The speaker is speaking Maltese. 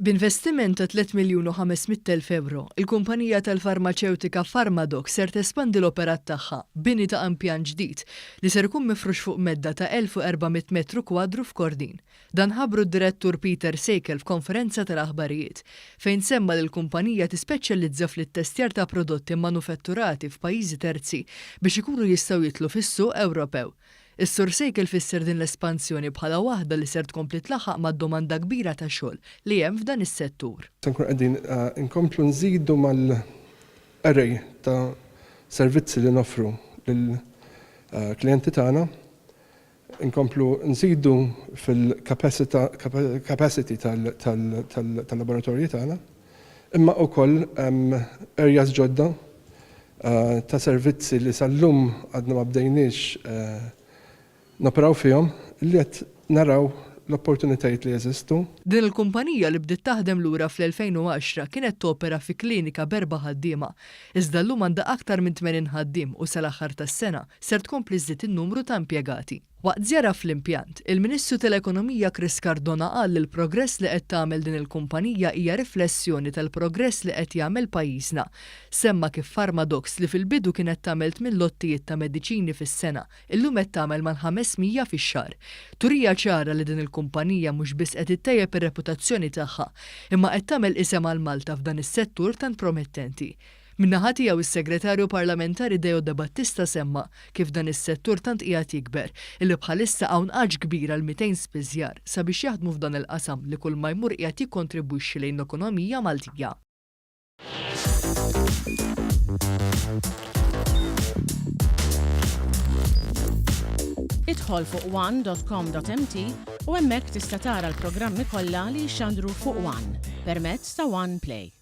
B'investiment ta' 3,500,000 ewro, il-kumpanija tal-farmaċewtika Pharmadoc ser tespandi l-operat tagħha b'bini ta' impjant ġdid li ser ikun mifrux fuq medda ta' 1,400 metru kwadru f'Kordin. Dan ħabbru d-Direttur Peter Seikel f'konferenza tal-aħbarijiet, fejn semma li l-kumpanija tispeċjalizza fl-ittestjar ta' prodotti mmanufetturati f'pajjiżi terzi biex ikunu jistgħu jidħlu fis-suq Ewropew. Is-Sur Sejkel fisser din l-espansjoni bħala waħda li ser tkompli tlaħħaq mad-domanda kbira ta' xogħol li hemm f'dan is-settur. Se nkunu qegħdin inkomplu nżidu mal-array ta' servizzi li noffru lill-klijenti tagħna, inkomplu nżidu fil-capacity tal-laboratorji tagħna, imma wkoll areas ġodda ta' servizzi li sal-lum għadna ma bdejniex noperaw fihom li qed naraw l-opportunitajiet li jeżistu. Din il-kumpanija li bdiet taħdem lura fl-2010 kienet topera fi klinika b'erba' ħaddiema, iżda llum għandha aktar minn 80 ħaddiem u sal-aħħar tas-sena ser tkompli żżid in-numru ta' impjegati. Waqt żjara fl-impjant, il-Ministru tal-Ekonomija Chris Cardona qal li l-progress li qed tagħmel din il-kumpanija hija riflessjoni tal-progress li qed jagħmel pajjiżna. Semma kif Pharmadox li fil-bidu kienet tagħmel tminn lottijiet ta' mediċini fis-sena, illum qed tagħmel mal-500 fix-xahar. Turija ċara li din il-kumpanija mhux biss qed ittejjeb ir-reputazzjoni tagħha, imma qed tagħmel isem għal Malta f'dan is-settur tant promettenti. Min-naħa tiegħu is-Segretarju Parlamentari Deo Debattista semma kif dan is-settur tant qiegħed jikber illi bħalissa hawn għatx kbir għal 200 spiżjar sabiex jaħdmu f'dan il-qasam li kull ma jmur qiegħed jikkontribwixxi lejn l-ekonomija Maltija. Idħol fuq one.com.mt u hemmhekk tista' tara l-programmi kollha li jixxandru fuq One permezz ta' One Play.